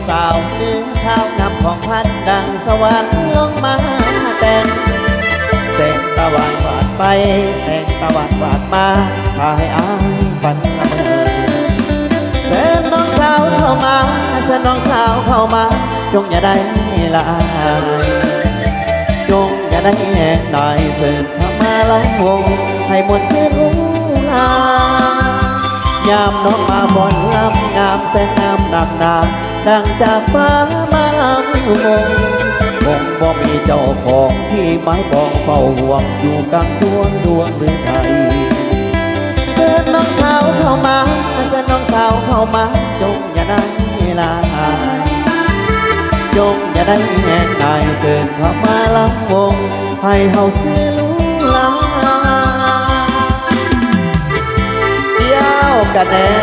ສາວເໜືອຂາວງາມຜ່ອງພັນ ດັ່ງສະຫວັນລົງມາແຕ່ງ ແສງຕາວັນວາດໄປ ແສງຕາວັນວາດມາ ພາໃຫ້ອາຍຝັນລະເມີ. ເຊີນນ້ອງສາວເຂົ້າມາ ເຊີນນ້ອງສາວເຂົ້າມາ ຈົ່ງຢ່າໄດ້ລາຍ ຈົ່ງຢ່າໄດ້ແຍງນາຍ ເຊີນເຂົ້າມາລຳວົງ ໃຫ້ມ່ວນຊື່ນຫຼູຫຼາ. ຍາມນ້ອງມາຟ້ອນລຳງາມ ແສນງາມນັກໜາ ດັ່ງຈາກຟ້າມາລຳວົງ ຄົງບໍ່ມີເຈົ້າຂອງທີ່ໝາຍປອງເຝົ້າຫ່ວງ ຢູ່ກາງສວນດວງລືໄທ. ເຊີນນ້ອງສາວເຂົ້າມາ ເຊີນນ້ອງສາວເຂົ້າມາ ຈົ່ງຢ່າໄດ້ລາຍ ຈົ່ງຢ່າໄດ້ແຍງນາຍ ເຊີນເຂົ້າມາລຳວົງ ໃຫ້ເຮົາຊື່ນຫຼູຫຼາ. ດຽວກັນແດ່